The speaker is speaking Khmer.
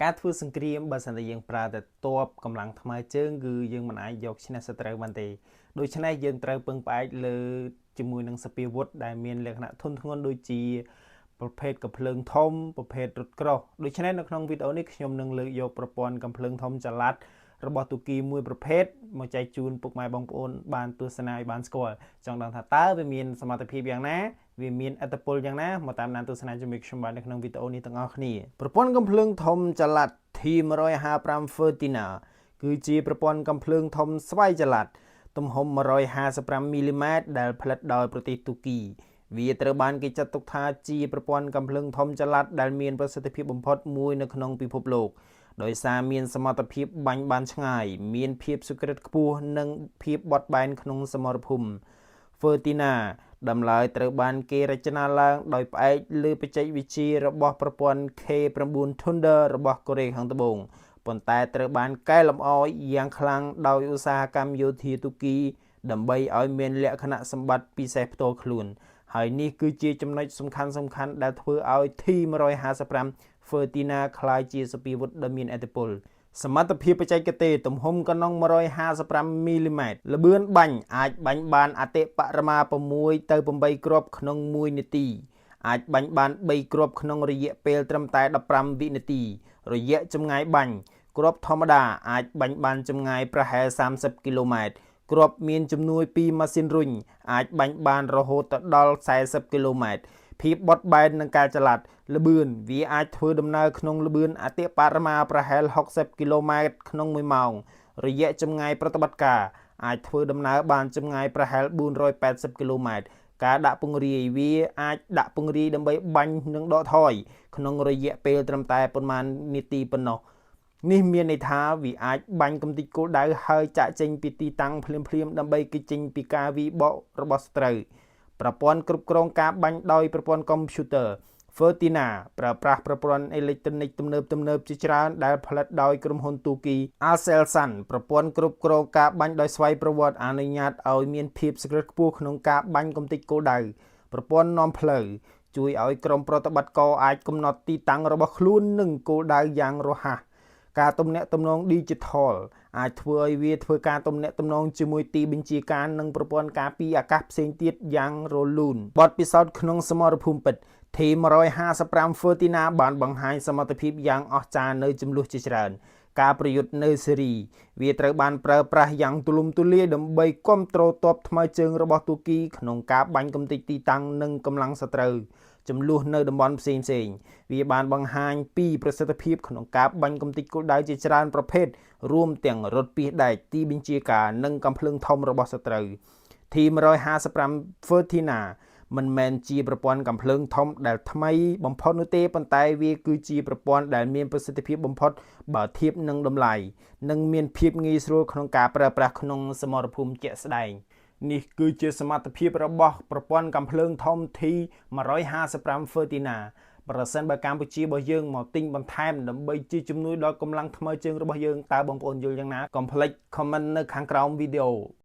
ការធ្វើសង្គ្រាមបើសិនតែយើងប្រើតែទ័ពកម្លាំងថ្មើរជើងគឺយើងមិនអាចយកឈ្នះសត្រូវបានទេដូច្នេះយើងត្រូវពឹងផ្អែកលើជាមួយនឹងសព្វាវុធដែលមានលក្ខណៈធន់ធ្ងន់ដូចជាប្រភេទកំភ្លើងធំប្រភេទរថក្រោះដូច្នេះនៅក្នុងវីដេអូនេះខ្ញុំនឹងលើកយកប្រព័ន្ធកំភ្លើងធំចល័តរបស់ទូគីមួយប្រភេទមកចែកជូនពុកម៉ែបងប្អូនបានទស្សនាឲ្យបានស្គាល់ចង់ដឹងថាតើវាមានសមត្ថភាពយ៉ាងណាវាមានឥទ្ធិពលយ៉ាងណាមកតាមដានទស្សនាជាមួយខ្ញុំបាទនៅក្នុងវីដេអូនេះទាំងអស់គ្នាប្រព័ន្ធកំភ្លើងធំចល័ត T155 Fırtına គឺជាប្រព័ន្ធកំភ្លើងធំស្វ័យចល័តទំហំ155មីលីម៉ែត្រដែលផលិតដោយប្រទេសទូគីវាត្រូវបានគេចាត់ទុកថាជាប្រព័ន្ធកំភ្លើងធំចល័តដែលមានប្រសិទ្ធភាពបំផុតមួយនៅក្នុងពិភពលោកដោយសារមានសមត្ថភាពបាញ់បានឆ្ងាយ មានភាពសុក្រិតខ្ពស់និងភាពបត់បែនក្នុងសមរភូមិ Fırtına ដំឡើយត្រូវបានគេរចនាឡើងដោយផ្អែកលើបច្ចេកវិទ្យារបស់ប្រព័ន្ធ K9 Thunder របស់កូរ៉េខាងត្បូងប៉ុន្តែត្រូវបានកែលម្អយ៉ាងខ្លាំងដោយឧស្សាហកម្មយោធាទូគីដើម្បីឲ្យមានលក្ខណៈសម្បត្តិពិសេសផ្ទាល់ខ្លួន ហើយនេះគឺជាចំណុចសំខាន់សំខាន់ដែលធ្វើឲ្យ T155 Fırtına ក្លាយជាសព្វាវុធដ៏មានឥទ្ធិពលសមត្ថភាពបច្ចេកទេសទំហំកណុង155មីលីម៉ែត្រល្បឿនបាញ់អាចបាញ់បានអតិបរមា6ទៅ8គ្រាប់ក្នុង1នាទីអាចបាញ់បាន3គ្រាប់ក្នុងរយៈពេលត្រឹមតែ15វិនាទីរយៈចម្ងាយបាញ់គ្រាប់ធម្មតាអាចបាញ់បានចម្ងាយប្រហែល30គីឡូម៉ែត្រគ្រាប់មានជំនួយពីម៉ាស៊ីនរុញអាចបាញ់បានរហូតទៅដល់40គីឡូម៉ែត្រភាពបត់បែននិងការចល័តល្បឿនវាអាចធ្វើដំណើរក្នុងល្បឿនអតិបរមាប្រហែល60គីឡូម៉ែត្រក្នុង1ម៉ោងរយៈចម្ងាយប្រតិបត្តិការអាចធ្វើដំណើរបានចម្ងាយប្រហែល480គីឡូម៉ែត្រការដាក់ពង្រាយវាអាចដាក់ពង្រាយដើម្បីបាញ់និងដកថយក្នុងរយៈពេលត្រឹមតែប៉ុន្មាននាទីប៉ុណ្ណោះនេះមានន័យថាវាអាចបាញ់កំទេចគោលដៅហើយចាក់ចេញពីទីតាំងភ្លាមៗដើម្បីគេចចេញពីការវាយបករបស់សត្រូវប្រព័ន្ធគ្រប់គ្រងការបាញ់ដោយប្រព័ន្ធកុំព្យូទ័រ Fırtına ប្រើប្រាស់ប្រព័ន្ធអេឡិចត្រូនិកទំនើបទំនើបជាច្រើនដែលផលិតដោយក្រុមហ៊ុនទូគី Aselsan ប្រព័ន្ធគ្រប់គ្រងការបាញ់ដោយស្វ័យប្រវត្តិអនុញ្ញាតឲ្យមានភាពសុក្រិតខ្ពស់ក្នុងការបាញ់កំទេចគោលដៅប្រព័ន្ធនាំផ្លូវជួយឲ្យក្រុមប្រតិបត្តិការអាចកំណត់ទីតាំងរបស់ខ្លួននិងគោលដៅយ៉ាងរហ័សការទំនាក់ទំនង Digital អាចធ្វើឲ្យវាធ្វើការទំនាក់ទំនងជាមួយទីបញ្ជាការនិងប្រព័ន្ធការពារអាកាសផ្សេងទៀតយ៉ាងរលូនបទពិសោធន៍ក្នុងសមរភូមិពិត T155 Fırtına បានបង្ហាញសមត្ថភាពយ៉ាងអស្ចារ្យនៅចំនួនជាច្រើនការប្រយុទ្ធនៅសេរីវាត្រូវបានប្រើប្រាស់យ៉ាងទូលំទូលាយដើម្បីគ្រប់គ្រងទ័ពថ្មើរជើងរបស់ទូគីក្នុងការបាញ់កំទេចទីតាំងនិងកម្លាំងសត្រូវចំនួននៅតំបន់ផ្សេងផ្សេងវាបានបង្ហាញពីប្រសិទ្ធភាពក្នុងការបាញ់កំទេចគោលដៅជាច្រើនប្រភេទរួមទាំងរថពាសដែកទីបញ្ជាការនិងកំភ្លើងធំរបស់សត្រូវ T155 Fırtına មិនមែនជាប្រព័ន្ធកំភ្លើងធំដែលថ្មីបំផុតនោះទេប៉ុន្តែវាគឺជាប្រព័ន្ធដែលមានប្រសិទ្ធភាពបំផុតបើធៀបនឹងតម្លៃនិងមានភាពងាយស្រួលក្នុងការប្រើប្រាស់ក្នុងសមរភូមិជាក់ស្ដែងនេះគឺជាសមត្ថភាពរបស់ប្រព័ន្ធកំភ្លើងធំ T155 Fırtına ប្រសិនបើកម្ពុជារបស់យើងមកទិញបន្ថែមដើម្បីជាជំនួយដល់កម្លាំងថ្មើរជើងរបស់យើងតើបងប្អូនយល់យ៉ាងណាកុំភ្លេច comment នៅខាងក្រោមវីដេអូ។